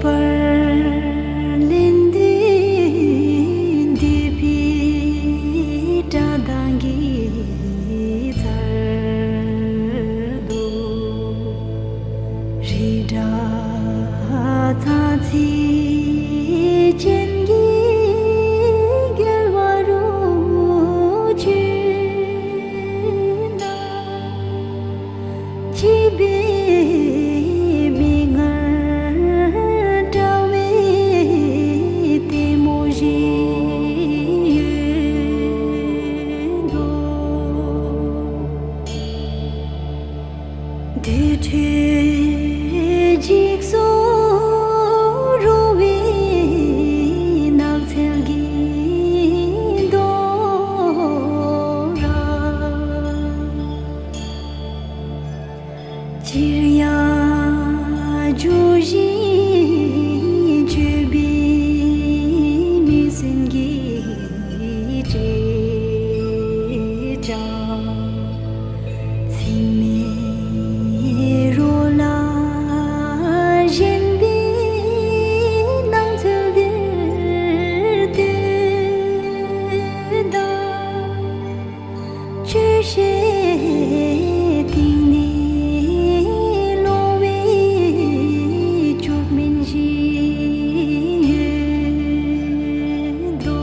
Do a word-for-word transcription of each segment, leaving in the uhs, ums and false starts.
པར་ལེན་ཏེ་འདས་པའི་སྒྲ་གདངས་ཀྱི་ཚར་དུ། རི་བྲག་ཚ་ཚིལ་ཅན་གྱི་རྒྱལ་བ་རུ་བྱོན་ན། བྱིས་པའི་མིག་སྔར་བཀྲ་བའི་ལྟད་མོ་ཞིག་ཡོད་དོ། དུར་ཁྲོད་འཇིགས་སུ་རུང་བའི་ནགས་ཚལ་གྱི་འདུ་ར། ཅིར་ཡང་བསྒྱུར་ཞིང་བཅོས་པའི་མིང་སྲིང་གི་སྤྲེལ་བྲག། ཚིག་མེད་རོ་ལངས་བཞིན་པའི་སྣང་ཚུལ་འདིར་ལྟོས་དང་། བཅོས་བྱེད་སྟེང་ནས་ལོང་བའི་བཅུད་སྨན་ཞིག་ཡོད་དོ།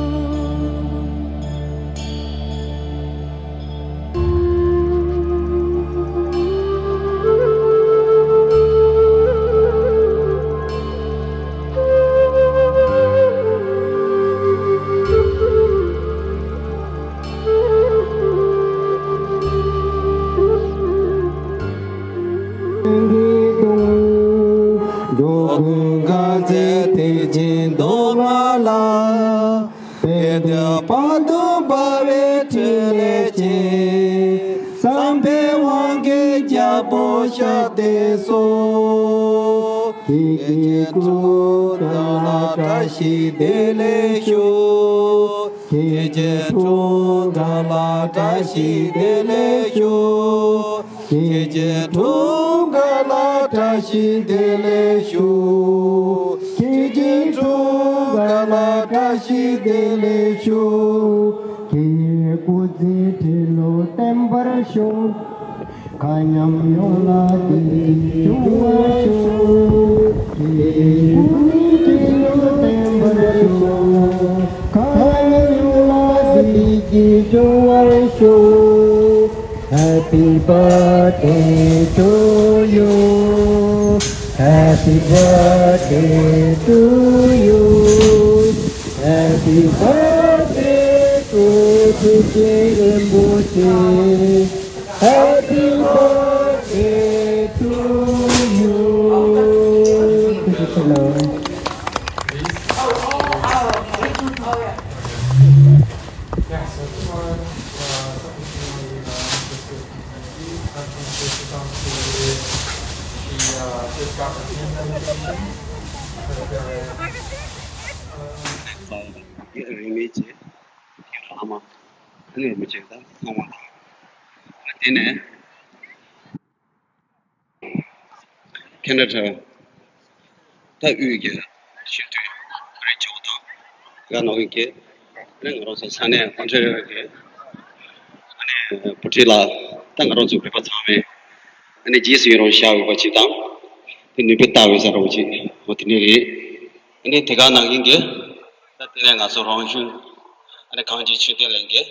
འགྲོ་ཀུན་དཀའ་སྤྱད་དེ་བཞིན་འདུག་མ་ལ། དཔལ་དུ་བ་དུ་འབར་བའི་ཕྲིན་ལས་ཀྱིས། བསམ་པའི་དབང་གི་རྒྱལ་པོ་ཤར་ཏེ་སོང་། ཁྱེད་ཀྱི་ཐུགས་དམ་ལ་བཀྲ་ཤིས་བདེ་ལེགས་ཞུ། ཁྱེད་ཀྱི་འཁྲུངས་སྐར་ལ་བཀྲ་ཤིས་བདེ་ལེགས་ཞུ། ཁྱེད་ཀྱི་འཁྲུངས་སྐར་ལ་བཀྲ་ཤིས་བདེ་ལེགས་ཞུ། ཁྱེད་ཀྱི་འཁྲུངས་སྐར་ལ་བཀྲ་ཤིས་བདེ་ལེགས་ཞུ། ཁྱེད་ཀྱི་སྐུ་ཚེ་ཁྲི་ལོ་བརྟན་པར་ཤོག། མཁའ་མཉམ་ཡོངས་ལ་བདེ་སྐྱིད་འབྱུང་བར་ཤོག། ཁྱེད་ཀྱི་སྐུ་ཚེ་ཁྲི་ལོ་བརྟན་པར་ཤོག། མཁའ་མཉམ་ཡོངས་ལ་བདེ་སྐྱིད་འབྱུང་བར་ཤོག། Happy birthday to you. Happy birthday to you. Happy birthday to བདེ་སྐྱིད་རིན་པོ་ཆེ། Happy birthday to you. Yeah, so tomorrow, uh, something you know, you know, this is, uh, this is, um, she, uh, just got her pin notification. But, uh, uh, རིང་མིན་བྱས། ཨ་མ། ཨ་ནེ་མི་བྱས་ད་ཚང་མ་དང་། དེ་ནས། ཁེ་ན་ཌ། ད་དབུས་ཀྱི་ཤིན་ཏུ་བོད་རིགས་ཆོག་དང་། དེ་ག་ནང་བཞིན་གྱི། ཨ་ནི་ང་རང་ཚོ་ས་གནས་ཨོན་ཊ་རི་ཡོ་གི། ཨ་ནི་བུ་ཁྲིད་ལ། ད་ང་རང་ཚོ་བོད་པ་ཚང་མས། ཨ་ནི་རྗེས་སུ་ཡི་རང་བྱ་འོས་པ་ཅིག་དང་། དེ་ནུས་པའི་ལྟ་འོས་ས་རང་ཅིག་འོ་དེ་ནས་རེད། ཨ་ནི་དེ་ག་ནང་བཞིན་གྱི། ད་དེ་ནས་ང་ཚོ་རང་གཞུང་། ཨ་ནི་གངས་ཅན་ཆོས་ལྡན་གླིང་གི།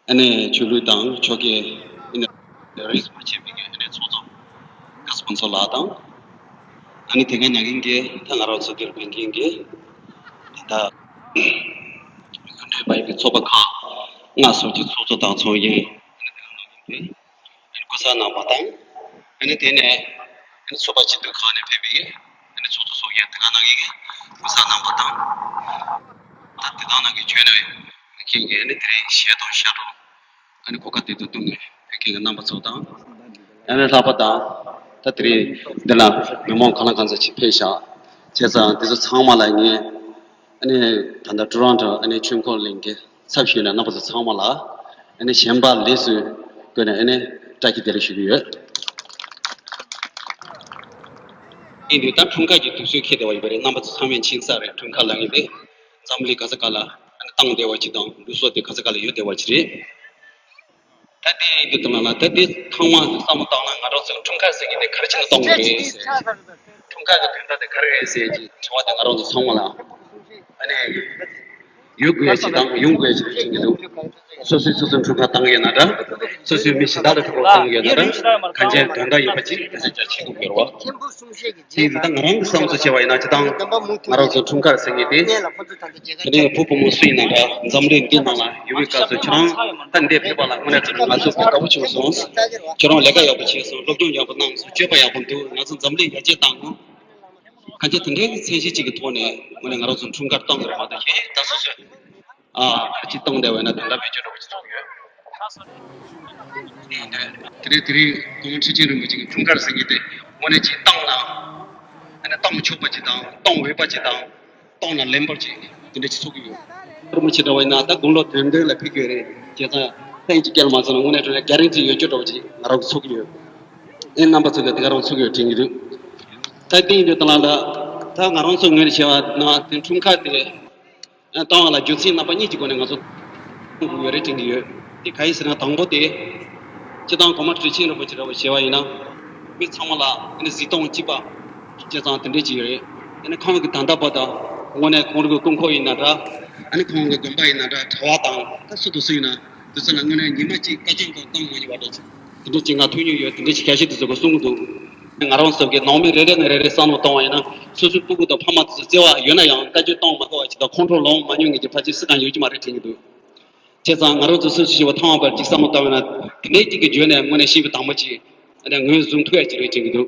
ཨ་ནི་ཆོས་ལུགས་དང་ཆོ་གའི་ཨ་ནི་རིས་སུ་མ་ཆད་པའི་ཨ་ནི་ཚོགས་གཙོ་སྐལ་བཟང་ཕུན་ཚོགས་ལགས་དང་། ཨ་ནི་དེ་སྔ་ཉག་གིན་གྱི་ད་ང་རང་ཚོ་འདིར་ཕེབས་མཁན་གྱི་ད་ལྟ་ཡུལ་འདྲེས་མ་ཡིན་པའི་ཚོགས་པ་ཁག་ལྔ་སོགས་ཀྱི་ཚོགས་གཙོ་དང་ཚོགས་གཞོན་ཨ་ནི་དེ་ག་ནང་བཞིན་གྱི་སྐུ་གཟུགས་རྣམ་པ་དང་། ཨ་ནི་དེ་ནས་ཨ་ནི་ཚོགས་པ་སྤྱི་འཐུས་ཁག་ནས་ཕེབས་པའི་ཨ་ནི་ཚོགས་གཙོ་ཚོགས་གཞོན་དེ་ག་ནང་བཞིན་གྱི་སྐུ་གཟུགས་རྣམ་པ་དང་། ད་དེ་དག་ནང་གི་བྱོན་ནས་ཕེབས་མཁན་གྱི་ཨ་ནི་དེ་རིང་གཞས་དང་ཞབས་བྲོ། ཨ་ནི་གོ་སྐབས་དེ་དུ་བཏུང་ནས་ཕེབས་མཁན་གྱི་རྣམ་པ་ཚོ་དང་། ཨ་ནི་ལྷག་པར་དུ་ད་དེ་རིང་འདི་ལ་མི་མང་གང་ལ་གང་འཚམ་ཅིག་ཕེབས་ཤག་བྱས་ཙང་འདི་ཚོ་ཚང་མ་ལ་ངས་ཨ་ནི་ད་ལྟ་ཊོ་རོན་ཊོ་ཨ་ནི་ཆོས་འཁོར་གླིང་གི་ཚབ་ཞུས་ནས་རྣམ་པ་ཚོ་ཚང་མ་ལ་ཨ་ནི་གཞན་པ་ལས་སུ་བཀོད་ནས་ཨ་ནི་བཀྲ་ཤིས་བདེ་ལེགས་ཞུ་གི་ཡོད། ཡིན་དུས་ད་འཁྲུངས་སྐར་གྱི་དུས་ཚོད་འཁེལ་བསྡད་པ་ཡིན་པ་རེད། རྣམ་པ་ཚོ་ཚང་མས་མཁྱེན་གསལ་རེད། འཁྲུངས་སྐར་ལབ་མཁན་དེ་འཛམ་གླིང་ག་ས་ག་ལ་བཏང་བསྡད་པ་ཅིག་དང་ལུགས་སྲོལ་དེ་ག་ས་ག་ལ་ཡོད་བསྡད་པ་ཅིག་རེད། ད་དེ་ཡིན་དུས་ད་ལ་ད་དེ་ཚང་མ་བསམ་བློ་བཏང་ན་ང་རང་ཚོའི་འཁྲུངས་སྐར་ཟེར་མཁན་དེ་ག་རེ་བྱས་ནས་གཏོང་དགོས་རེད་ཟེར། འཁྲུངས་སྐར་གྱི་དོན་དག་དེ་ག་རེ་རེད་ཟེར་གྱི་དྲི་བ་དེ་ང་རང་ཚོ་ཚང་མ་ལ་ཨ་ནི་ཡོད་དགོས་ཡ་ཅིག་དང་ཡོང་དགོས་ཡ་ཅིག་རེད་བྱེད་ཀྱི་འདུག་སོ་སོས་སོ་སོའི་འཁྲུངས་སྐར་བཏང་གི་ཡོད་ན་འདྲ། སོ་སོའི་མི་གཞན་དག་ལ་འཁྲུངས་སྐར་བཏང་གི་ཡོད་ན་འདྲ། གང་ཅིའི་དོན་དག་ཡོད་པ་ཅིག་ག་ཚོད་ཀྱང་བྱེད་དགོས་ཀྱི་རེད་བ། དེ་ཡིན་ད་ང་རང་གི་བསམ་ཚུལ་བྱས་པ་ཡིན་ན་སྤྱིར་བཏང་ང་རང་ཚོ་འཁྲུངས་སྐར་ཟེར་མཁན་དེ། དེ་ནས་བུ་བུ་མོ་སུ་ཡིན་ན་འདྲ་འཛམ་གླིང་འདི་ནང་ལ་ཡོད་པའི་སྐབས་སུ་ཁྱེད་རང་ད་འདས་ཕེབས་པ་ལ་དངོས་གནས་དྲང་གནས་ང་ཚོ་དགའ་པོ་བྱུང་སོང་། ཁྱེད་རང་ལས་ཀ་ཡག་པོ་བྱས་སོང་། སློབ་སྦྱོང་ཡག་པོ་གནང་སོང་། སྤྱོད་པ་ཡག་པོ་འདུག་ང་ཚོ་འཛམ་གླིང་ཡར་རྒྱས་བཏང་སོང་། གང་ཅི་དེ་འདྲའི་མཚན་གཞི་གཅིག་གི་ཐོག་ནས་དངོས་གནས་ང་རང་ཚོ་འཁྲུངས་སྐར་བཏང་དགོས་རེད་མ་གཏོགས་གཞན་ད་སོ་སོས་ཨ་ཅིག་བཏང་བསྡད་པ་ཡིན་ན་དོན་དག་མེད་ཅེས་འདྲ་པོ་ཅིག་མཐོང་གི་ཡོད། དེ་རིང་དེ་རིང་གོང་མ་ཁྲི་ཆེན་རིན་པོ་ཆེ་གི་འཁྲུངས་སྐར་ཟེར་མཁན་དེ་དངོས་གནས་ཅིག་བཏང་ན་ཨ་ནི་བཏང་ཆོག་པ་ཅིག་དང་བཏང་འོས་པ་ཅིག་དང་། གཏོང་ན་ལེན་པར་བྱེད། དེ་འདྲ་ཅིག་ཚོགས་ཀྱི་ཡོད། རིན་པོ་ཆེ་འདྲ་བ་ཡིན་ན་ད་དགུང་ལོ་དོན་བདུན་ལ་ཕེབས་ཀྱི་ཡོད་རེད། བྱས་ཙང་གཏན་གྱི་སྐྱེལ་མ་ཚོགས་ན་དངོས་གནས་དྲང་གནས་རྒྱ་རིང་ཅིག་ཡོད་རྒྱུ་འདྲ་བ་ཅིག་ང་རང་གིས་ཚོར་གྱི་ཡོད། ཨེ་རྣམ་པ་ཚོ་གིས་དེ་ག་རང་ཚོར་གྱི་ཡོད་དྲན་གྱི་འདུག་ད་དེ་ཡིན་དུས་ད་ལ་ད་ད་ང་རང་ཚོ་ངོས་ནས་བྱས་པ་ན་དེ་འཁྲུངས་སྐར་དེ་གཏོང་བ་ལ་རྒྱུ་མཚན་རྣམ་པ་གཉིས་ཀྱི་སྒོ་ནས་ང་ཚོ་གཏོང་དགོས་ཡོད་རེད་དྲན་གྱི་ཡོད། དེ་ག་ཡིན་ཟེར་ན་དང་པོ་དེ། སྤྱིར་བཏང་གོང་མ་ཁྲི་ཆེན་རིན་པོ་ཆེ་འདྲ་བ་བྱས་པ་ཡིན་ན། མི་ཚང་མ་ལ་ཨ་ནི་གཟིགས་སྟངས་གཅིག་པ། བྱས་ཙང་དེ་འདྲས་ཅིག་ཡོད་རེད། ཨ་ནི་ཁོང་གི་ད་ལྟ་བར་དུ་དངོས་གནས་ཁོང་རང་གི་དཀོན་མཆོག་ཡིན་ན་འདྲ། ཨ་ནི་ཁོང་གི་དགོན་པ་ཡིན་ན་འདྲ་གྲྭ་པ་དང་ད་སུ་དང་སུ་ཡིན་ན་དུས་ཚོད་ལ་དངོས་གནས་ཉི་མ་གཅིག་བཀའ་བཀྱོན་དང་བཏང་མ་མྱོང་བ་འདྲ་ཅིག་དེ་འདྲས་ཅིག་ང་ཐུག་མྱོང་ཡོད། དེ་འདྲས་ཅིག་ཁ་ཤས་དེ་ཚོ་གིས་གསུང་གི་འདུག་ང་རང་ཚོ་གི་ནང་མི་རེ་རེ་ནས་རེ་རེ་བསམ་བློ་བཏང་བ་ཡིན་ན་སོ་སོའི་སྤུ་གུ་དང་ཕ་མ་དེ་ཚོ་བརྩེ་བ་ཡོད་ན་ཡང་བཀའ་བཀྱོན་བཏང་མ་དགོས་པ་ཅིག་དང་ཁོང་ཁྲོ་ལངས་མ་མྱོང་མཁན་གྱི་ཕལ་ཆེར་སུ་དང་ཡོད་ཀྱི་མ་རེད་དྲན་གྱི་འདུག་བྱས་ཙང་ང་རང་ཚོ་སུ་ཞིག་བ་ཐང་བ་པར་ཅིག་བསམ་བློ་བཏང་བ་ན་དེ་འདྲའི་ཅིག་གི་བརྗོད་ནས་དངོས་གནས་ཤེས་པའི་དང་པོ་ཅིག་ཨ་ནི་ངོས་བཟུང་ཐུབ་ཡ་ཅིག་རེད་དྲན་གྱི་འདུག་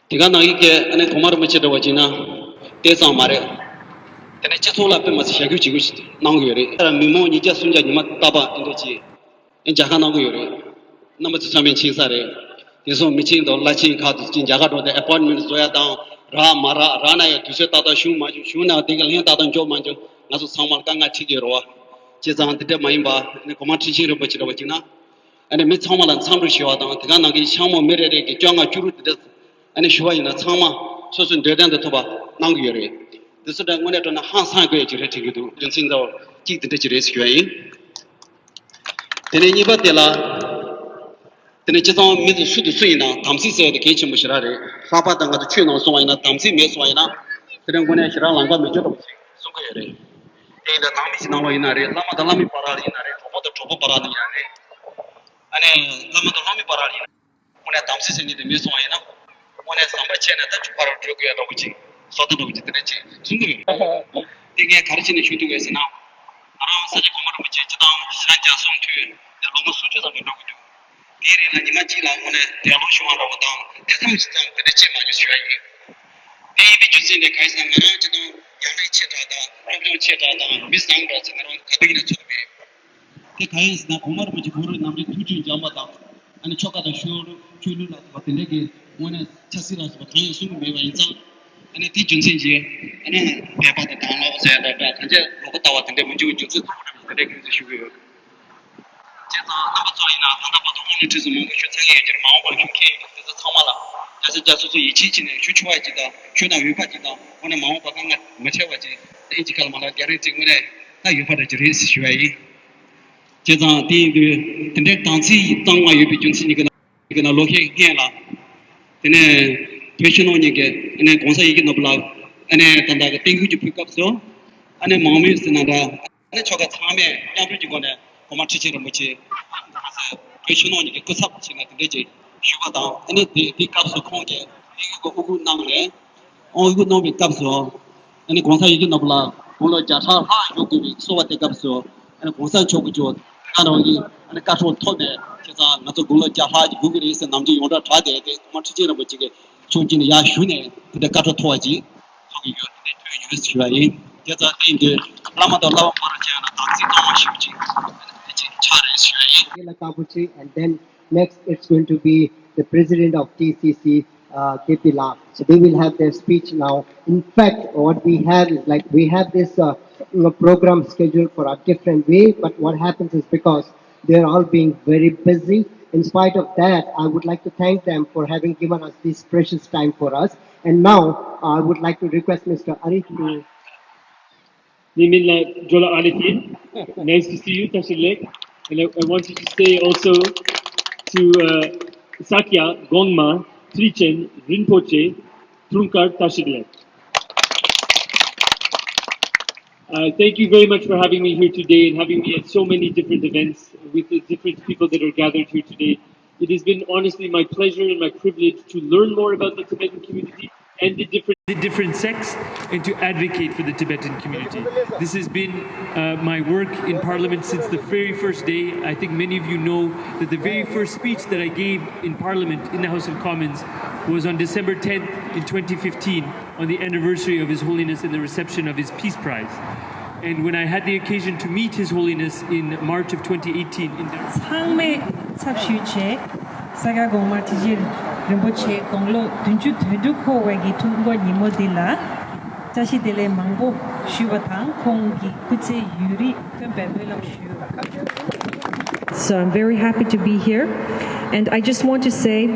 དེ་ག་ནང་བཞིན་གྱི་ཨ་ནི་གོང་མ་རིན་པོ་ཆེ་འདྲ་བ་ཅིག་ན་དེ་ཙམ་མ་རེད། དེ་ནས་སྤྱི་ཚོགས་ལ་དཔེ་མ་སྲིད་ཞབས་ཞུ་བྱེད་དགོས་ཞིག་གནང་གི་ཡོད་རེད། ད་མི་མང་ཉིས་བརྒྱ་སུམ་བརྒྱ་ཉི་མ་རྟག་པར་དེ་འདྲ་ཅིག་ཨེ་མཇལ་ཁ་གནང་གི་ཡོད་རེད། རྣམ་པ་ཚོ་ཚང་མས་མཁྱེན་ས་རེད། དེ་སོང་མི་ཆེན་དང་བླ་ཆེན་ཁག་ཏུ་ཅིག་མཇལ་ཁ་འགྲོ་དེ་ཨེ་པོའིན་མེན་བཟོ་ཡ་དང་རག་མ་རག་རག་ན་ཡང་དུས་ཚོད་ཏག་ཏག་བྱུང་མ་བྱུང་བྱུང་ན་དེ་གི་ལན་ཏག་ཏག་འཇོག་མ་འཇོག་ང་ཚོ་ཚང་མར་དཀའ་ངལ་འཕྲད་ཀྱི་རེད་བ། བྱས་ཙང་དེ་འདྲ་མ་ཡིན་པ་ཨ་ནི་གོང་མ་ཁྲི་ཆེན་རིན་པོ་ཆེ་འདྲ་བ་ཅིག་ན་ཨ་ནི་མི་ཚང་མ་ལ་འཚམས་འདྲི་ཞུ་བ་དང་དེ་ག་ནང་གི་ཤག་མོ་མི་རེ་རེ་གི་བཅོ་ལྔ་བཅུ་དྲུག་དེ་འདྲ་ཨ་ནི་ཞུ་བ་ཡིན་ན་ཚང་མ་སོ་སོའི་འདོད་དོན་དང་མཐུན་པ་གནང་གི་ཡོད་རེད། དེ་ཚོ་འདྲ་དངོས་གནས་དྲང་གནས་ཧང་སང་དགོས་ཡ་ཅིག་རེད་དྲན་གྱི་འདུག་རྒྱུ་མཚན་འདྲ་བ་གཅིག་དེ་འདྲ་ཅིག་རེད་ཞུ་བ་ཡིན། དེ་ནས་གཉིས་པ་དེ་ལ། དེ་ནས་སྤྱིར་བཏང་མི་ཚོ་སུ་དང་སུ་ཡིན་ནའང་དམ་ཚིག་ཟེར་ཡ་དེ་གལ་ཆེན་པོ་ཞེ་དྲག་རེད། ལྷག་པར་དུ་ང་ཚོ་ཆོས་ནང་སོང་བ་ཡིན་ན་དམ་ཚིག་མེད་སོང་བ་ཡིན་ན། དེ་ནས་དངོས་གནས་ཞེ་དྲག་ལམ་ཁ་མི་འཇོག་འགྲོ་བ་ཞིག་གསུང་གི་ཡོད་རེད། དེ་ཡིན་ད་ནང་མི་ཞིག་ནང་ལོགས་ཡིན་ན་རེད། བླ་མ་དང་བླ་མའི་བར་ལ་ཡིན་ན་རེད། གྲོགས་པོ་དང་གྲོགས་པོ་བར་ལ་ཡིན་ན་རེད། ཨ་ནི་བླ་མ་དང་སློབ་མའི་བར་ལ་ཡིན་ན། དངོས་གནས་དམ་ཚིག་ཟེར་མཁན་དེ་མེད་སོང་བ་ཡིན་ན། དངོས་གནས་ཟམ་པ་ཆད་ནས་ད་ཆུ་ཕར་འགྲོ་དགོས་ཡ་འདྲ་པོ་ཅིག་བཟོ་ལྟ་འདྲ་པོ་ཅིག་དེ་འདྲ་ཅིག་མཐོང་གི་ཡོད། དེ་ངས་ག་རེ་བྱས་ནས་ཞུ་ཐུབ་ཀྱི་ཡོད་ཟེར་ན། ང་རང་ས་སྐྱ་གོང་མ་རིན་པོ་ཆེ་སྤྱིར་བཏང་ཕྱི་ནང་རྒྱ་གསུམ་དུས་དེ་ལོ་ངོ་སུམ་ཅུ་ཙམ་ཞིག་འགྲོ་གི་འདུག་དེའི་རིང་ལ་ཉི་མ་གཅིག་ལ་དངོས་གནས་འདས་ལོག་བྱུང་བ་འདྲ་པོ་དང་དེ་ཙམ་ཞིག་ཙམ་དེ་འདྲ་བྱེད་མ་མྱོང་ཞུ་ཡ་ཡིན། དེ་ཡིན་པའི་རྒྱུ་མཚན་དེ་ག་ཡིན་ཟེར་ན་ང་རང་སྤྱིར་བཏང་ཉམས་ལེན་ཆེ་དྲགས་དང་སློབ་སྦྱོང་ཆེ་དྲགས་དང་མི་བཟང་དྲགས་ཚེ་ང་རང་ག་དུས་ཡིན་ན་ཚོར་མེད། དེ་ག་ཡིན་ཟེར་ན་གོང་མ་རིན་པོ་ཆེ་གོང་རིམ་རྣམ་འདྲེན་ཐུགས་རྒྱུད་འཇམ་པ་དང་ཨ་ནི་ཆོ་ག་དང་ཆོས་ལུགས་ཆོས་ལུགས་ལ་སོགས་པ་དེ་འདྲ་གི་དངོས་གནས་ཆབ་སྲིད་ལ་སོགས་པ་གང་ཡང་གསུང་གི་མེད་པ་ཡིན་ཙང་ཨ་ནི་དེའི་རྒྱུ་མཚན་གྱིས་ཨ་ནི་དད་པ་དང་དང་བླངས་ཟེར་ཡ་འདྲ་འདྲ་གང་ཅི་ལོག་པ་ལྟ་བ་དེ་འདྲ་མི་འཇུག་རྒྱུ་མཚན་ཐོག་རིམ་དེ་འདྲ་གི་ཞུ་གི་ཡོད། བྱས་ཙང་རྣམ་པ་ཚོ་ཡིན་ན་ད་ལྟ་བར་དུ་དངོས་གནས་ཁྲིད་ཟིན་མང་པོ་ཞུ་ཚར་ཡོད་ཀྱི་རེད། མ་འོངས་པར་ཞུ་མཁན་ཡོད་ཀྱི་རེད། དེ་ཚོ་ཚང་མ་ལ་བརྒྱ་ཆ་བརྒྱ་སོ་སོ་ཡིད་ཆེས་བྱས་ནས་ཞུ་ཆོག་པ་ཅིག་དང་ཞུ་དང་འོས་པ་ཅིག་དང་དངོས་གནས་མ་འོངས་པ་དཀའ་ངལ་མི་འཕྲད་པ་ཅིག་དེ་ཨིན་ཇི་སྐད་ལ་མ་ལ་རྒྱ་རིགས་ཅིག་དངོས་གནས་ད་ཡོད་པ་འདྲ་ཅིག་རེད་ཞུ་བ་ཡིན། བྱས་ཙང་དེ་ཡིན་དུས་དེ་འདྲའི་དམ་ཚིག་གཙང་མ་ཡོད་པའི་རྒྱུ་མཚན་གྱིས་ན་ལོ་ཤས་སྔོན་ལ་དེ་ནས་བོད་ཕྱི་ནང་གཉིས་ཀྱི་ཨ་ནི་༸གོང་ས་ཡིད་བཞིན་ནོར་བུ་ལགས་ཨ་ནི་ད་ལྟ་གི་རྟེན་སྐུ་ཅིག་ཕུལ་སྐབས་སུ་ཨ་ནི་མང་མོས་ཟེར་ན་འདྲ། ཨ་ནི་ཆོ་ག་ཚང་མས་མཉམ་རུབ་ཀྱི་སྒོ་ནས་གོང་མ་ཁྲི་ཆེན་རིན་པོ་ཆེ་བོད་ཕྱི་ནང་གཉིས་ཀྱི་སྐུ་ཚབ་བྱས་ནས་དེ་འདྲ་ཅིག་ཞུས་པ་དང་ཨ་ནི་དེ་དེའི་སྐབས་སུ་ཁོང་གིས་དེ་གི་དབུ་སྐུལ་གནང་ནས། དབུ་སྐུལ་གནང་བའི་སྐབས་སུ། ཨ་ནི་༸གོང་ས་ཡིད་བཞིན་ནོར་བུ་ལགས་དགུང་ལོ་བརྒྱ་ཕྲག་ལྷག་བཞུགས་དགོས་པའི་གསོལ་བ་དེ་སྐབས་སུ། ཨ་ནི་༸གོང་ས་མཆོག་གིས་ཀྱང་ད་རང་གི་ཨ་ནི་བཀའ་འཁྲོལ་ཐོབ་ནས་བྱས་ཙང་ང་ཚོ་དགུང་ལོ་བརྒྱ་ལྷག་ཅིག་སྒུག་གི་རེད་ཟེར་ནམ་རྒྱུན་ཡོངས་གྲགས་གྲགས་བསྡད་དེ་གོང་མ་ཁྲི་ཆེན་རིན་པོ་ཆེ་གིས་མཆོག་མཆན་ནས་ཡར་ཞུས་ནས་དེ་འདྲ་བཀའ་འཁྲོལ་ཐོབ་པ་ཅིག་ཐོབ་ཀྱི་ཡོད། དེ་འདྲ་ཐོན་ཡོད་ཞུ་བ་ཡིན། བྱས་ཙང་དེ་ཡིན་དུས་བླ་མ་དང་བླ་མ་བར་བྱས་ན་དམ་ཚིག་གཙང་མ་ཞེ་པོ་ཅིག་དེ་ཅིག་ཆགས་རེད་ཞུ་བ་ཡིན། Daniela Kabuchi, and then next it's going to be the president of T C C, uh, K P Lal. So they will have their speech now. In fact, what we have is, like, we have this, uh, you know, program scheduled for a different way, but what happens is because they're all being very busy, In spite of that, I would like to thank them for having given us this precious time for us. And now, I would like to request Mister Ari to. Ni min la jola alitin. Nice to see you, Tashilek. And I, I want you to say also to uh, Sakya, Gongma, Trichen, Rinpoche, Trunkar, Tashilek. Uh, thank you very much for having me here today and having me at so many different events with the different people that are gathered here today. It has been honestly my pleasure and my privilege to learn more about the Tibetan community and the different the different sects and to advocate for the Tibetan community. This has been uh, my work in Parliament since the very first day. I think many of you know that the very first speech that I gave in Parliament in the House of Commons was on December tenth in twenty fifteen on the anniversary of His Holiness and the reception of his Peace Prize. And when I had the occasion to meet His Holiness in March of twenty eighteen in the ཚང་མས་ཚབ་ཞུས་བྱས། ས་སྐྱ་གོང་མ་ཁྲི་ཆེན་རིན་པོ་ཆེ་དགུང་ལོ་བདུན་ཅུ་དོན་དྲུག་འཁོར་བའི་གི་ཐུགས་འཁོར་ཉིན་མོ་འདི་ལ་བཀྲ་ཤིས་བདེ་ལེགས་མང་པོ་ཞུས་པ་དང་ཁོང་གི་སྐུ་ཚེ་ཡུན་རིང་བརྟན་པའི་སྨོན་ལམ་ཞུ། So I'm very happy to be here. And I just want to say,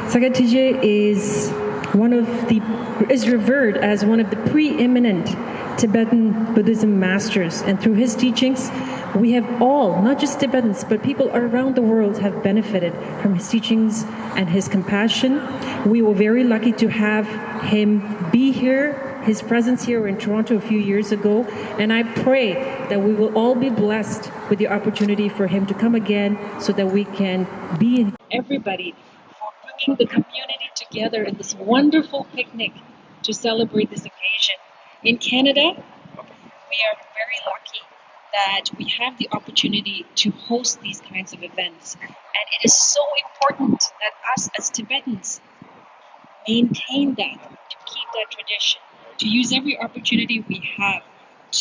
Sakya Tije is one of the is revered as one of the preeminent Tibetan Buddhism masters, and through his teachings, we have all, not just Tibetans, but people around the world have benefited from his teachings and his compassion. We were very lucky to have him be here, his presence here in Toronto a few years ago, and I pray that we will all be blessed with the opportunity for him to come again so that we can be in everybody for bringing the community together in this wonderful picnic to celebrate this occasion. In Canada, we are very lucky that we have the opportunity to host these kinds of events. And it is so important that us as Tibetans maintain that, to keep that tradition, to use every opportunity we have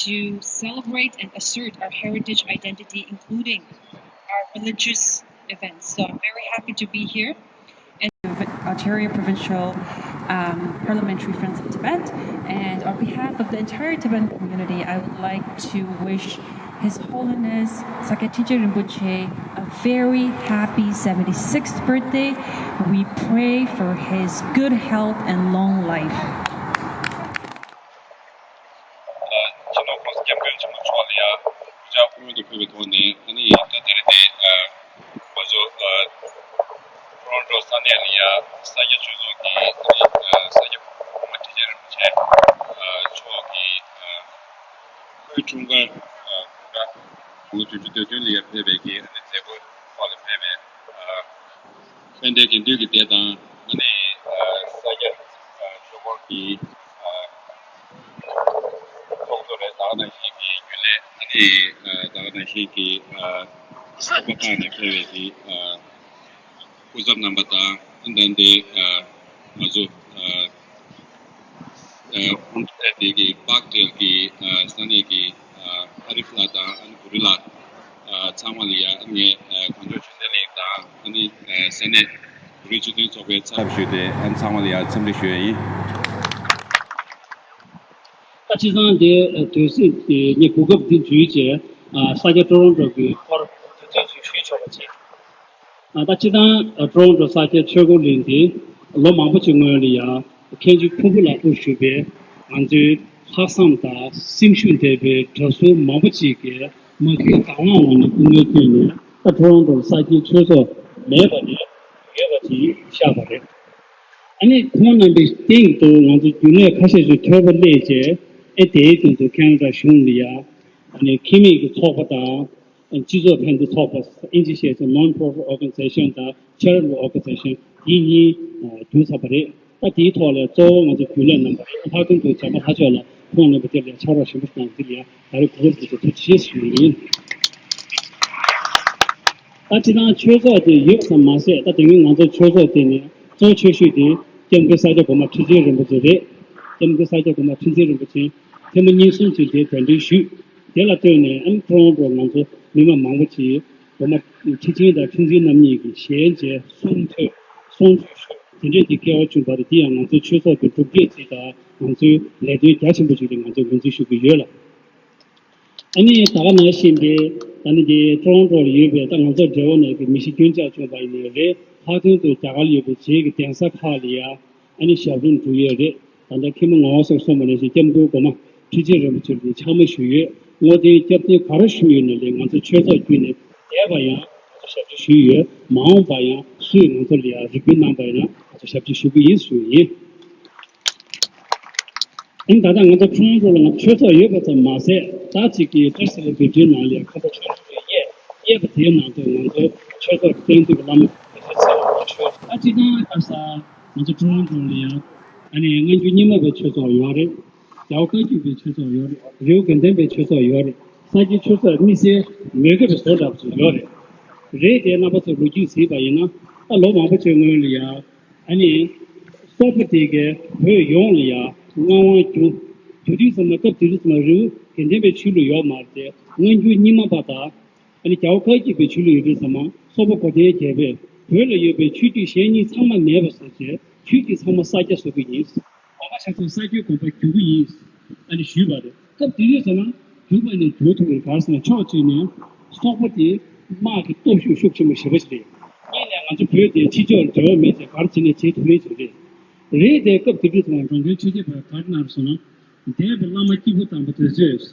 to celebrate and assert our heritage identity, including our religious events. So I'm very happy to be here. And Ontario Provincial um, Parliamentary Friends of Tibet. And on behalf of the entire Tibetan community, I would like to wish His Holiness Sakya Tije Rinpoche a very happy seventy-sixth birthday. We pray for his good health and long life. ཨ། སྤྱི་ནོར་༸གོང་ས་༸སྐྱབས་མགོན་ཆེན་པོ་མཆོག་ལ་ཡ་སྐུ་ཕྱྭ་སྐུ་རིམ་དུ་ཕེབས་པའི་ཐོག་ནས། ཨ་ནི་ད་ལྟ་རེ་དེ་ཨ་ང་ཚོ་ཨ་ཊོ་རོན་ཊོ་ས་གནས་ལ་ཡ་ས་སྐྱ་ཆོས་ཚོགས་ཀྱི་ཨ་ནི་ཨ་ས་སྐྱ་གོང་མ་ཁྲི་ཆེན་རིན་པོ་ཆེ་ཨ་མཆོག་གི་ཨ་སྐུའི་འཁྲུངས་སྐར་ཨ་སྐུ་ཕྲེང་དགུང་ལོ་བདུན་ཅུ་དོན་བདུན་ལ་ཡ་ཕེབས་པའི་གི་ཨ་ནི་མཛད་སྒོའི་ཐོག་ལ་ཕེབས་པའི་ཨ་དཔལ་ལྡན་དགེ་འདུན་གྱི་སྡེ་དང་། ཨ་ནི་ཨ་ས་སྐྱ་ཨ་ཆོས་འཁོར་གྱི་ཨ་ཚོགས་གཙོ་རེད། ད་ག་ནང་བཞིན་གྱི་རྒྱུན་ལས། ཨ་ནི་ཨ་ད་ག་ནང་བཞིན་གྱི་ཨ་ཚོགས་པ་ཁག་ནས་ཕེབས་པའི་གི་ཨ་སྐུ་ཚབ་རྣམ་པ་དང་། ཨ་ནི་ད་ལྟའི་ཨ་ང་ཚོ་ཨ་ཨ་ཁོང་ཚོ་དེ་གི་པག་ཏེལ་གྱི་ཨ་ས་གནས་ཀྱི་ཨ་ཨ་རིབ་ལགས་དང་། ཨ་ནི་གུ་རི་ལགས། ཨ་ཚང་མ་ལ་ཡ་ཨ་ནི་ངས་ཨ་གངས་ལྗོངས་ཆོས་ལྡན་གླིང་དང་། ཨ་ནི་ཨ་ས་གནས་བོད་རིགས་སྤྱི་མཐུན་ཚོགས་པའི་ཚབ་ཞུས་ཏེ། ཨ་ནི་ཚང་མ་ལ་ཡ་འཚམས་འདྲི་ཞུ་ཡ་ཡིན། ད་སྤྱིར་བཏང་དེ་དུས་ཚོད་དེ་ངས་གོ་སྐབས་འདི་བརྒྱུད་བྱས། ཨ་ས་སྐྱ་ཊོ་རོན་ཊོ་གི་སྐོར་དུས་ཚོད་ཅིག་ཞུས་ཆོག་པ་བྱེད། ཨ་ད་སྤྱིར་བཏང་ཨ་ཊོ་རོན་ཊོ་ས་སྐྱ་ཆོས་འཁོར་གླིང་དེ་ལོ་མང་པོ་ཅིག་སྔོན་ལ་ཡ་མཁན་ཆེན་ཕུར་བུ་ལ་དབུ་བཞུགས་པའི་ང་ཚོའི་ལྷག་བསམ་དང་སེམས་ཤུགས་ལྡན་པའི་གྲྭ་ཟུར་མང་པོ་ཅིག་གིས་མ་འགུལ་གདམས་ངག་འོག་ནས་སྐུ་ངལ་བསྐྱོན་ནས། ད་ཊོ་རོན་ཊོར་ས་སྐྱའི་ཆོས་ཚོགས་མེད་པ་ནས་ཡོད་པ་ཅིག་ཆགས་པ་རེད། ཨ་ནི་ཁོང་རྣམ་པའི་སྟེང་དུ་ང་ཚོ་རྒྱུན་ལས་ཁ་ཤས་ཤིག་ཐོན་པ་སླེབས་རྗེས། ཨེ་དེའི་སྟེང་དུ་ཁེ་ན་ཌ་གཞུང་ལ་ཡ་ཨ་ནི་ཁེ་མེད་ཀྱི་ཚོགས་པ་དང་། སྤྱི་ཚོགས་ཕན་བདེ་ཚོགས་པ། ཨིན་ཇི་བཤད་ཚེ་non-profit organization དང་charitable organization དེ་གཉིས་བསྡུས་ཚར་བ་རེད། ད་དེའི་ཐོག་ལ་གཙོ་བོ་ང་ཚོ་རྒྱུན་ལས་རྣམ་པ་ལྷག་དོན་དུ་བྱམས་པ་ལྷ་མཆོག་ལ་ཁོང་རྣམ་པ་དེ་ལ་ཕྱག་རོགས་ཞུ་བ་དང་། དེ་ལ་ཡང་ད་རེས་གོ་སྐབས་འདི་ཚོ་ཐུགས་རྗེ་ཆེ་ཞུ་ཡི་ཡིན། ད་སྤྱིར་བཏང་ཆོས་ཚོགས་དེ་ཡོད་ཙམ་མ་ཟད། ད་དེ་སྔོན་ང་ཚོ་ཆོས་ཚོགས་དེ་ནས་གཙོ་ཆེ་ཤོས་དེ་སྐྱབས་མགོན་ས་སྐྱ་གོང་མ་ཁྲི་ཆེན་རིན་པོ་ཆེ་རེད། སྐྱབས་མགོན་ས་སྐྱ་གོང་མ་ཁྲི་ཆེན་རིན་པོ་ཆེ་ཐེངས་མ་གཉིས་གསུམ་ཅིག་དེ་གདན་འདྲེན་ཞུས། དེ་ལ་ལྟོས་ནས་ཨ་ནི་ཊོ་རོན་ཊོ་ང་ཚོ་མི་མང་མང་པོ་ཅིག་གོང་མ་ཁྲི་ཆེན་དང་ཁྲི་འཛིན་རྣམ་གཉིས་ཀྱི་ཞལ་མཇལ། གསུང་ཐོས། གསུང་ཆོས་ཞུས། དེ་འདྲས་ཀྱི་སྐལ་བ་བྱུང་བ་རེད། དེ་ཡང་ང་ཚོའི་ཆོས་ཚོགས་ཀྱི་གྲུབ་འབྲས་ཅིག་དང་། ང་ཚོའི་ལས་དོན་རྒྱ་ཆེན་པོ་ཞིག་ལ་ང་ཚོས་ངོས་འཛིན་ཞུ་གི་ཡོད་ལ། ཨ་ནི་ད་ག་ནང་བཞིན་པའི་ད་ནི་དེ་ཀྲོ་རོན་ཀྲོ་ལ་ཡོད་པའི་ད་ང་ཚོ་འབྲེལ་བ་ནང་གི་མི་ཤི་རྐྱེན་ཆག་བྱུང་བ་ཡིན་ནའི་རེད། ལྷག་དོན་དུ་རྒྱ་གར་ལ་ཡོད་པའི་རྗེས་ཀྱི་གདན་ས་ཁག་ལ་ཡ་ཨ་ནི་ཞབས་བརྟན་ཞུ་ཡས་རེད། ད་ལྟ་མཁན་པོ་ངག་དབང་ཟེར་གསུངས་པ་ནང་བཞིན་སྐྱབས་མགོན་གོང་མ་ཁྲི་ཆེན་རིན་པོ་ཆེར་གྱི་ཕྱག་དམར་ཞུ་ཡས། བསྔོ་རྟེན་སྐྱབས་རྟེན་ག་རེ་ཞུ་ཡོད་ན་ལས་ང་ཚོ་ཆོས་ཚོགས་བརྒྱུད་ནས་འདས་པ་ཡང་ང་ཚོ་ཞབས་ཕྱི་ཞུས་ཡོད། མ་འོངས་པ་ཡང་སུས་ང་ཚོ་ལ་ཡང་རེ་སྐུལ་གནང་པ་ཡིན་ན་ང་ཚོ་ཞབས་ཕྱི་ཞུ་གི་ཡིན་ཞུ་ཡིན། ཨིན། ད་ལྟ་ང་ཚོ་ཁྲོན་རོ་ལ་ང་ཚོ་ཆོས་ཚོགས་ཡོད་པ་ཙམ་མ་ཟད། ད་ཅིག་གི་བཀྲ་ཤིས་ལ་བི་བྲིས་ནང་ལ་ཡང་ཁ་སང་ཆོས་ཚོགས་ཡོད། ཡོད་པ་དེའི་ནང་དུ་ང་ཚོ་ཆོས་ཚོགས་ཀྱི་རྟེན་གཙོ་གི་བླ་མ་དེ་ཚོ་ཚེ་རིང་ཆོས། ད་སྤྱིར་བཏང་ཁ་སང་ང་ཚོ་ཁྲོན་རོ་ལ་ཡང་ཨ་ནི་སྔ་འགྱུར་རྙིང་མ་པའི་ཆོས་ཚོགས་ཡོད་རེད། རྒྱལ་བ་བཀའ་བརྒྱུད་པའི་ཆོས་ཚོགས་ཡོད་རེད། རི་བོ་དགེ་ལྡན་པའི་ཆོས་ཚོགས་ཡོད་རེད། ས་སྐྱའི་ཆོས་ཚོགས་དམིགས་བསལ་མེད་དགོས་པའི་བཟོ་འདྲ་པོ་ཚོ་ཡོད་རེད། རེད་དེ་རྣམ་པ་ཚོ་ལོ་རྒྱུས་གཟིགས་པ་ཡིན་ན་ད་ལོ་མང་པོ་ཅིག་སྔོན་ལ་ཡང་ཨ་ནི། སོག་པོ་དེ་གའི་བོད་ཡོངས་ལ་ཡང་མངའ་དབང་བསྒྱུར། དེ་དུས་ཙམ་ལ་སྐབས་དེ་དུས་ཙམ་ལ་རི་བོ་དགེ་ལྡན་པའི་ཆོས་ལུགས་ཡོད་མ་རེད་དེ། སྔ་འགྱུར་རྙིང་མ་པ་དང་ཨ་ནི་རྒྱལ་བ་བཀའ་བརྒྱུད་པའི་ཆོས་ལུགས་ཡོད་དུས་ཙམ་ལ་སོག་པོ་གོ་དན་རྒྱལ་པོས་བོད་ལ་ཡོད་པའི་ཆོས་བརྒྱུད་གཞན་གཉིས་ཚང་མ་མེད་པ་བཟོས་བྱས་ཆོས་བརྒྱུད་ཚང་མ་ས་སྐྱ་བཟོ་གི་ཡིན། དགོན་པ་ཆ་ཚང་ས་སྐྱའི་དགོན་པ་བསྒྱུར་གི་ཡིན། ཨ་ནི་ཞུས་པ་རེད། སྐབས་དེ་དུས་ཙམ་ལ་བསྒྱུར་བ་ནས་བསྒྱུར་ཐུབ་པའི་གར་སོང་ཕྱོགས་གཅིག་ནས་སོག་པོ་དེ་དམག་གི་སྟོབས་ཤུགས་ཤུགས་ཆེན་པོ་ཞེ་པོ་ཞིག་རེད། གཉིས་ནས་ང་ཚོ་བོད་དེ་ཕྱི་ཕྱོགས་ལ་འབྲེལ་བ་མེད་ཅེས་གར་བྱས་ནས་བྱེད་ཐུབ་མེད་ཅིག་རེད། རེད་དེ་སྐབས་དེ་དུས་ཙམ་ལ་འགྲོ་མགོན་ཆོས་རྒྱལ་བ་གར་གནང་སོང་ན། འདས་པའི་བླ་མ་སྐྱེས་བུ་དམ་པ་དེ་ཚོས་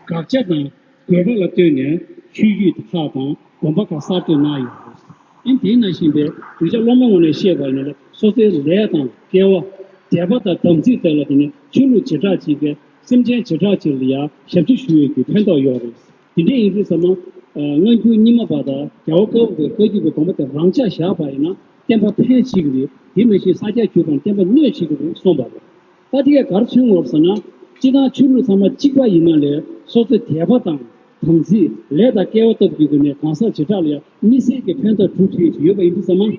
དགག་བྱ་དང་དགོས་པ་ལ་ལྟོས་ནས་ཆོས་བརྒྱུད་ཁག་དང་དགོན་པ་ཁག་གསར་གཏོད་གནང་ཡོད་རེད། ཨིན། དེ་ནང་བཞིན་པའི་གདུལ་བྱ་སློབ་མའི་ངོས་ནས་བཤད་པ་ཡིན་ན་སོ་སོའི་ལས་དང་སྐལ་བ། དད་པ་དང་དམ་ཚིག་དེ་ལ་དེ་ནི་ཆོས་ལུགས་བྱེ་བྲག་ཅིག་གིས་སེམས་ཅན་བྱེ་བྲག་ཅིག་ལ་ཡང་ཞབས་ཕྱི་ཞུ་ཡས་ཀྱི་ཕན་ཐོགས་ཡོད་རེད། དེ་འདྲ་ཡིན་དུས་ཙམ་ན། སྔ་འགྱུར་རྙིང་མ་པ་དང་རྒྱལ་བ་དཀར་པོ་པའི་བཀའ་བརྒྱུད་པའི་དགོངས་པ་དེ་རང་འཇགས་བཞག་པ་ཡིན་ན་བསྟན་པ་འཕེལ་བྱེད་ཀྱི་རེད། དེ་ནང་བཞིན་ས་སྐྱ་བརྒྱུད་པར་བསྟན་པ་གནོད་བྱེད་ཀྱི་རེད་གསུངས་པ་རེད། ད་དེ་གས་ག་རེ་མཚོན་དགོས་ཟེར་ན། སྤྱིར་བཏང་ཆོས་ལུགས་ཚང་མ་གཅིག་པ་ཡིན་ན་ལས་སོ་སོའི་དད་པ་དང་དམ་ཚིག་ལས་དང་སྐལ་བ་སྟོབས་ཀྱི་སྒོ་ནས་གང་ཟག་བྱེ་བྲག་ལ་ཡང་དམིགས་བསལ་གྱི་ཕན་ཐོགས་གྲུབ་ཐུབ་ཀྱི་ཡོད་པ་ཡིན་དུས་ཙམ་ན།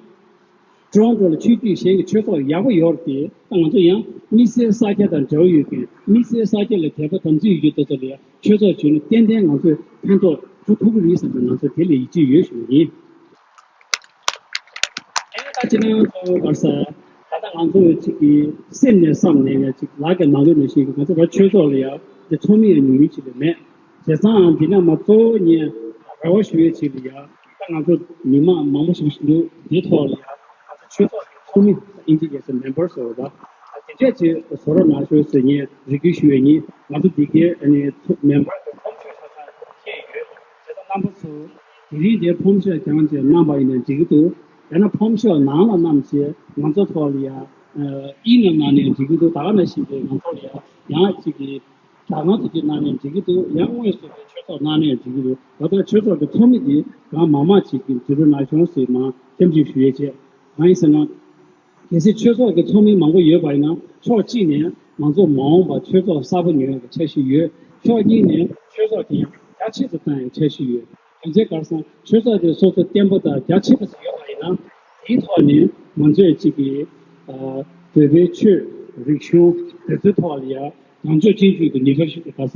ཀྲོན་ཀྲོ་ལ་ཆོས་བརྒྱུད་གཞན་གྱི་ཆོས་ཚོགས་ཡག་པོ་ཡོད་རེད་དེ། ད་ང་ཚོ་ཡང་དམིགས་བསལ་ས་སྐྱ་དང་འབྲེལ་བ་ཡོད་མཁན། དམིགས་བསལ་ས་སྐྱ་ལ་དད་པ་དམ་ཚིག་ཡོད་མཁན་དེ་ཚོ་ལ་ཡང་ཆོས་ཚོགས་བྱུང་ན་ཏན་ཏན་ང་ཚོས་ཕན་ཐོགས་གྲུབ་ཐུབ་ཀྱི་རེད་བསམ་པའི་ང་ཚོ་དེ་ལ་ཡིད་ཆེས་ཡོད་ཞུ་བ་ཡིན། ཨེ་ད་ཅི་ན་ཚོ་བར་ས་ད་ལྟ་ང་ཚོ་གཅིག་གི་སེམས་ནས་བསམ་ནས་ནས་གཅིག་ལག་གི་ནང་དུ་ནས་ཤེས་ཀྱི། ང་ཚོ་བར་ཆོས་ཚོགས་ལ་ཡང་དེ་ཚོགས་མི་ཡང་ཉུང་ཉུང་ཅིག་ལས་མེད། བྱས་ཙང་འདི་ནས་མ་གཙོ་བོ་ངས་རེ་བ་ཞུ་ཡས་ཅིག་ལ་ཡང་ད་ང་ཚོ་མི་མང་མང་པོ་ཞིག་འདུག་འདི་ཐོག་ལ་ཡང་ང་ཚོ་ཆོས་ཚོགས་ཀྱི་ཚོགས་མི་ཨིན་ཇི་གེ་སི་མེམ་བར་ཟེར་བ་དེ་འདྲས་ཅིག་བཟོ་རོགས་གནང་ཤོག་ཟེར་ངས་རེ་སྐུལ་ཞུ་ཡས་ཡིན། ང་ཚོ་འདི་གའི་ཨ་ནི་ཚོགས་མེམ་བར་གྱི་ཕོམ་ཤོག་ཆ་ཚང་ཁྱེར་ཡོད། བྱས་ཙང་རྣམ་པ་ཚོ། དེ་རིང་དེར་ཕོམ་ཤོག་རྐྱང་ཅིག་གནང་པ་ཡིན་ན་འགྲིག་གི་འདུག་ཡང་ན་ཕོམ་ཤོག་ནང་ལ་བསྣམས་བྱས་ང་ཚོ་ཐོག་ལ་ཡ། ཨི་མེལ་ནང་ནས་འགྲིག་གི་འདུག་ད་ག་ནང་བཞིན་པའི་ང་ཚོ་ལ་ཡ་ཡང་གཅིག་གི་དྲ་ཁང་དུ་དེ་ནང་ནས་འགྲིག་གི་འདུག་ཡང་དངོས་སུ་གི་ཆོས་ཚོགས་ནང་ནས་འགྲིག་གི་འདུག་ད་ལྟ་ཆོས་ཚོགས་ཀྱི་ཚོགས་མི་དེ་གང་མང་མང་ཅིག་གིས་འབྲེལ་གཏོད་གནང་ཤོག་ཟེར་མར་སྐྱབས་འཇུག་ཞུ་ཡས་བྱས། གང་ཡིན་ཟེར་ན། གལ་སྲིད་ཆོས་ཚོགས་ཀྱི་ཚོགས་མི་མང་པོ་ཡོད་པ་ཡིན་ན་ཕྱོགས་གཅིག་ནས་ང་ཚོ་མ་འོངས་པར་ཆོས་ཚོགས་གསར་པ་ཉོ་ཡག་གི་འཆར་གཞི་ཡོད། ཕྱོགས་གཉིས་ནས་ཆོས་ཚོགས་དེ་ཡང་རྒྱ་ཆེ་རུ་གཏོང་ཡག་འཆར་གཞི་ཡོད། རྒྱུ་མཚན་ག་རེ་ཟེར་ན་ཆོས་ཚོགས་དེ་སོ་སོ་བརྟན་པོ་དང་རྒྱ་ཆེ་བ་ཞིག་ཡོད་པ་ཡིན་ན། དེའི་ཐོག་ནས་ང་ཚོས་གཅིག་གི་ཨ་བོད་པའི་ཆོས་རིག་གཞུང་དེ་ཚོའི་ཐོག་ལ་ཡང་དང་ཕྱོགས་གཅིག་གྱུར་གྱི་ནུས་པ་ཞིག་གི་ག་ས་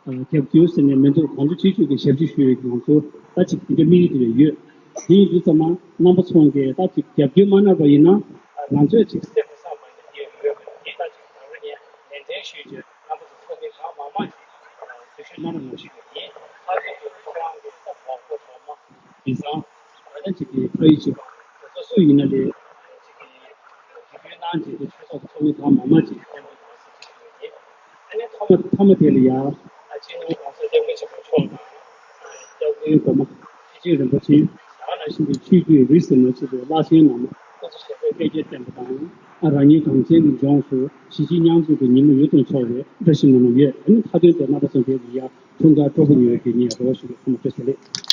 རྒྱབ་སྐྱོར་ཟེར་ནས་མི་འདུག་གང་ཚོ་ཆེ་ཆུང་གི་ཞབས་ཕྱི་ཞུ་ཡས་ཀྱི་ང་ཚོ་ད་ཅིག་དེ་འདྲ་དམིགས་ཡུལ་དེ་ལ་ཡོད། དེ་ཡིན་དུས་ཙམ་ན་རྣམ་པ་ཚོ་གིས་ད་ཅིག་རྒྱབ་སྐྱོར་མ་གནང་པ་ཡིན་ན་ང་ཚོས་ཅིག་སེམས་ལ་བསམ་པ་ཡིན་ན་དེ་ཡོད་པ་དེ་ད་ཅིག་ད་རེས་ནས་ནན་ཏན་ཞུས་རྗེས་རྣམ་པ་ཚོ་ཚོགས་མི་གང་མང་མང་ཞིག་འཛུལ་ཞུགས་གནང་རོགས་གནང་ཞུ་གི་ཡིན། ཁ་ཅིག་ཏུ་ཁོ་རང་གི་ད་གོང་ཁོ་གོང་མ། དེང་སང་ང་རང་ཅིག་གིས་ཁ་ཡིག་ཅིག་དེ་ཚོ་སུ་ཡིན་ན་ལས་ཅིག་གིས་རྒྱབ་སྐྱོར་གནང་བྱས་ཏེ་ཆོས་ཚོགས་ཀྱི་ཚོགས་མི་གང་མང་མང་ཅིག་གིས་སྐད་འབོད་གནང་ཟེར་ཅིག་ཞུ་གི་ཡིན། ཨ་ནི་མཐའ་མ་མཐའ་མ་དེ་ལ་ཡང་ཨ་སྤྱི་ནོར་༸གོང་ས་༸སྐྱབས་མགོན་ཆེན་པོ་མཆོག་དང་སྐྱབས་མགོན་གོང་མ་ཁྲི་ཆེན་རིན་པོ་ཆེ། ད་ག་ནང་བཞིན་གྱི་ཆོས་བརྒྱུད་རིས་སུ་མ་ཆད་པའི་བླ་ཆེན་རྣམས་སྐུ་ཚེ་ཞབས་པད་བསྐལ་བརྒྱར་བརྟན་པ་དང་། ཨ་རང་ཉིད་གངས་ཅན་གྱི་ལྗོངས་སུ་ཞི་བདེ་མཉམ་འཛོམས་ཀྱི་ཉིན་མོ་ཡུན་དུ་འཚོ་བའི་བཀྲ་ཤིས་སྨོན་ལམ་ཡོད། ཨ་ནི་མཐའ་དོན་དུ་རྣམ་པ་ཚོ་འདིར་ཡ་འཁྲུངས་སྐར་སྤྲོ་པོ་ཉོ་ཡག་གི་ངས་རེ་བ་ཞུ་གི། ཚང་མ་བཀྲ་ཤིས་བདེ་ལེགས།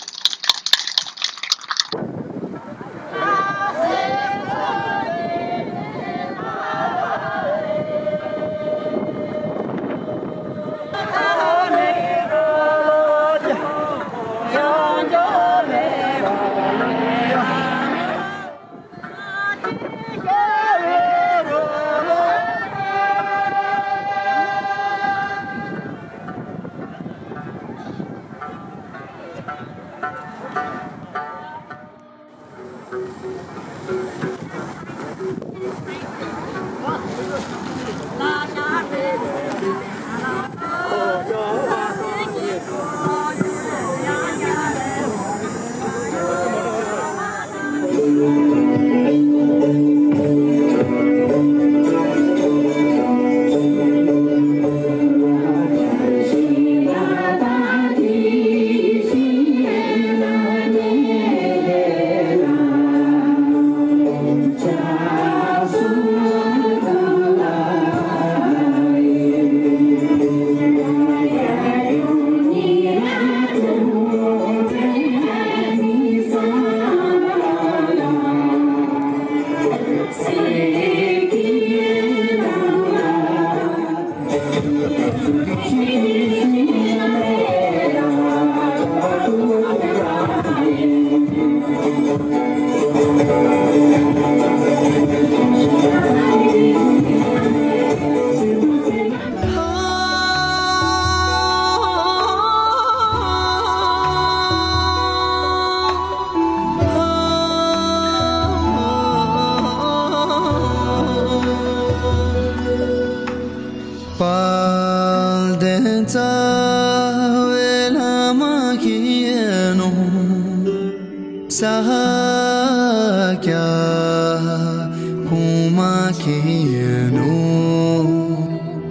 ཡིན་ནོ།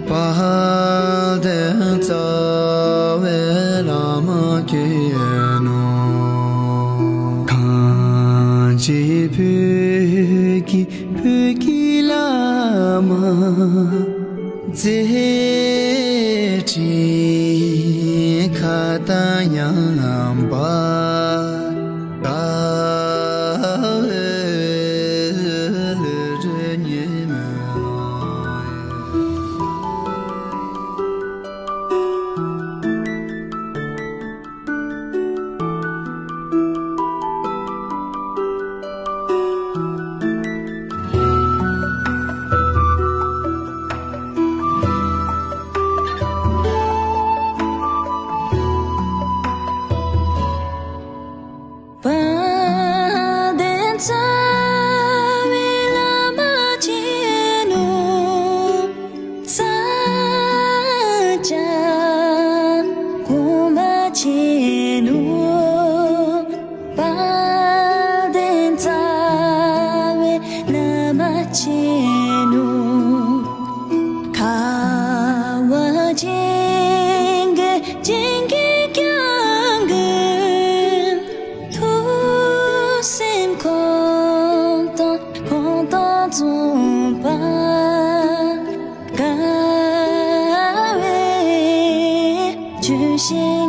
དཔལ་ལྡན་རྩ་བའི་བླ་མ་མཁྱེན་ནོ། གངས་ཅན་བོད་ཀྱི་བོད་ཀྱི་བླ་མ། མཛད་འཕྲིན་མཁའ་དང་མཉམ་པ། དགའ་བའི་ཉིན་མོ། དཔལ་ལྡན་རྩ་བའི་བླ་མ་མཁྱེན་ནོ། ས་སྐྱ་གོང་མ་མཁྱེན་ནོ། དཔལ་ལྡན་རྩ་བའི་བླ་མ་མཁྱེན་ནོ། ཁ་བ་ཅན་གྱི་ཅན་གྱི་སྐྱབས་མགོན། ཐུགས་སེམས་ཁོང་དང་ཁོང་དང་མཚུངས་པ། དགའ་བའི་ཇི་བཞིན།